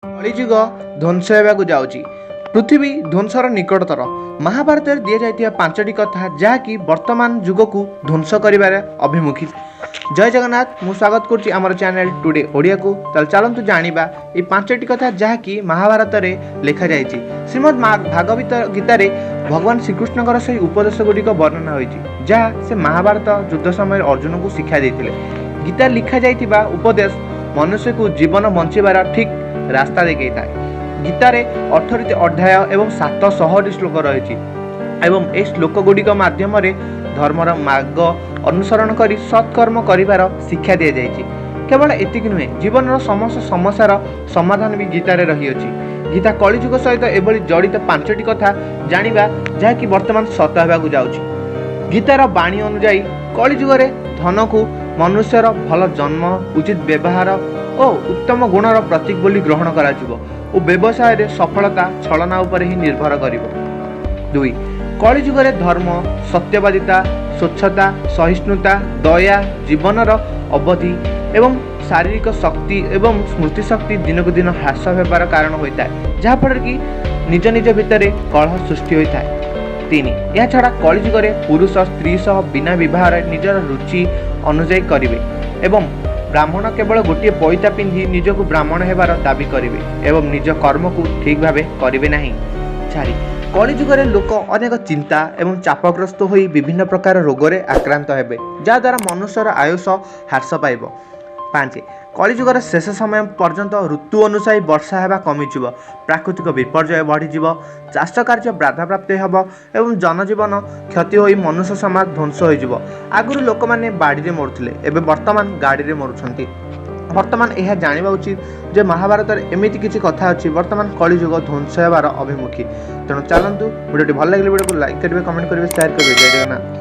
କଳିଯୁଗ ଧ୍ୱଂସ ହେବାକୁ ଯାଉଛି, ପୃଥିବୀ ଧ୍ୱଂସର ନିକଟତର। ମହାଭାରତରେ ଦିଆଯାଇଥିବା ପାଞ୍ଚଟି କଥା ଯାହାକି ବର୍ତ୍ତମାନ ଯୁଗକୁ ଧ୍ୱଂସ କରିବାରେ ଅଭିମୁଖୀ। ଜୟ ଜଗନ୍ନାଥ। ମୁଁ ସ୍ୱାଗତ କରୁଛି ଆମର ଚ୍ୟାନେଲ୍ ଟୁଡେ ଓଡ଼ିଆକୁ। ତାହେଲେ ଚାଲନ୍ତୁ ଜାଣିବା ଏଇ ପାଞ୍ଚଟି କଥା ଯାହାକି ମହାଭାରତରେ ଲେଖାଯାଇଛି। ଶ୍ରୀମଦ୍ ଭାଗବତ ଗୀତାରେ ଭଗବାନ ଶ୍ରୀକୃଷ୍ଣଙ୍କର ସେହି ଉପଦେଶ ଗୁଡ଼ିକ ବର୍ଣ୍ଣନା ହୋଇଛି, ଯାହା ସେ ମହାଭାରତ ଯୁଦ୍ଧ ସମୟରେ ଅର୍ଜୁନଙ୍କୁ ଶିକ୍ଷା ଦେଇଥିଲେ। ଗୀତା ଲେଖାଯାଇଥିବା ଉପଦେଶ ମନୁଷ୍ୟକୁ ଜୀବନ ବଞ୍ଚିବାର ଠିକ୍ ରାସ୍ତା ଦେଖାଇଥାଏ। ଗୀତାରେ 18ଟି ଅଧ୍ୟାୟ ଏବଂ 700ଟି ଶ୍ଲୋକ ରହିଛି ଏବଂ ଏହି ଶ୍ଲୋକ ଗୁଡ଼ିକ ମାଧ୍ୟମରେ ଧର୍ମର ମାର୍ଗ ଅନୁସରଣ କରି ସତ୍କର୍ମ କରିବାର ଶିକ୍ଷା ଦିଆଯାଇଛି। କେବଳ ଏତିକି ନୁହେଁ, ଜୀବନର ସମସ୍ତ ସମସ୍ୟାର ସମାଧାନ ବି ଗୀତାରେ ରହିଅଛି। ଗୀତା କଳିଯୁଗ ସହିତ ଏଭଳି ଜଡ଼ିତ ପାଞ୍ଚଟି କଥା ଜାଣିବା, ଯାହାକି ବର୍ତ୍ତମାନ ସତ ହେବାକୁ ଯାଉଛି। ଗୀତାର ବାଣୀ ଅନୁଯାୟୀ କଳିଯୁଗରେ ଧନକୁ ମନୁଷ୍ୟର ଭଲ ଜନ୍ମ, ଉଚିତ ବ୍ୟବହାର ଓ ଉତ୍ତମ ଗୁଣର ପ୍ରତୀକ ବୋଲି ଗ୍ରହଣ କରାଯିବ ଓ ବ୍ୟବସାୟରେ ସଫଳତା ଛଳନା ଉପରେ ହିଁ ନିର୍ଭର କରିବ। 2, କଳିଯୁଗରେ ଧର୍ମ, ସତ୍ୟବାଦିତା, ସ୍ୱଚ୍ଛତା, ସହିଷ୍ଣୁତା, ଦୟା, ଜୀବନର ଅବଧି ଏବଂ ଶାରୀରିକ ଶକ୍ତି ଏବଂ ସ୍ମୃତି ଶକ୍ତି ଦିନକୁ ଦିନ ହ୍ରାସ ହେବାର କାରଣ ହୋଇଥାଏ, ଯାହାଫଳରେ କି ନିଜ ନିଜ ଭିତରେ କଳହ ସୃଷ୍ଟି ହୋଇଥାଏ। 3, ଏହାଛଡ଼ା କଳିଯୁଗରେ ପୁରୁଷ ସ୍ତ୍ରୀ ସହ ବିନା ବିବାହରେ ନିଜର ରୁଚି ଅନୁଯାୟୀ କରିବେ ଏବଂ ବ୍ରାହ୍ମଣ କେବଳ ଗୋଟିଏ ପଇତା ପିନ୍ଧି ନିଜକୁ ବ୍ରାହ୍ମଣ ହେବାର ଦାବି କରିବେ ଏବଂ ନିଜ କର୍ମକୁ ଠିକ୍ ଭାବେ କରିବେ ନାହିଁ। 4, କଳିଯୁଗରେ ଲୋକ ଅନେକ ଚିନ୍ତା ଏବଂ ଚାପଗ୍ରସ୍ତ ହୋଇ ବିଭିନ୍ନ ପ୍ରକାର ରୋଗରେ ଆକ୍ରାନ୍ତ ହେବେ, ଯାହାଦ୍ୱାରା ମନୁଷ୍ୟର ଆୟୁଷ ହ୍ରାସ ପାଇବ। 5, କଳିଯୁଗର ଶେଷ ସମୟ ପର୍ଯ୍ୟନ୍ତ ଋତୁ ଅନୁଯାୟୀ ବର୍ଷା ହେବା କମିଯିବ, ପ୍ରାକୃତିକ ବିପର୍ଯ୍ୟୟ ବଢ଼ିଯିବ, ଚାଷ କାର୍ଯ୍ୟ ବାଧାପ୍ରାପ୍ତ ହେବ ଏବଂ ଜନଜୀବନ କ୍ଷତି ହୋଇ ମନୁଷ୍ୟ ସମାଜ ଧ୍ୱଂସ ହୋଇଯିବ। ଆଗରୁ ଲୋକମାନେ ବାଡ଼ିରେ ମରୁଥିଲେ, ଏବେ ବର୍ତ୍ତମାନ ଗାଡ଼ିରେ ମରୁଛନ୍ତି। ବର୍ତ୍ତମାନ ଏହା ଜାଣିବା ଉଚିତ ଯେ ମହାଭାରତରେ ଏମିତି କିଛି କଥା ଅଛି, ବର୍ତ୍ତମାନ କଳିଯୁଗ ଧ୍ୱଂସ ହେବାର ଅଭିମୁଖୀ। ତେଣୁ ଚାଲନ୍ତୁ, ଭିଡ଼ିଓଟି ଭଲ ଲାଗିଲେ ଭିଡ଼ିଓକୁ ଲାଇକ୍ କରିବେ, କମେଣ୍ଟ କରିବେ, ସେୟାର କରିବେ। ଜୟ ଜଗନ୍ନାଥ।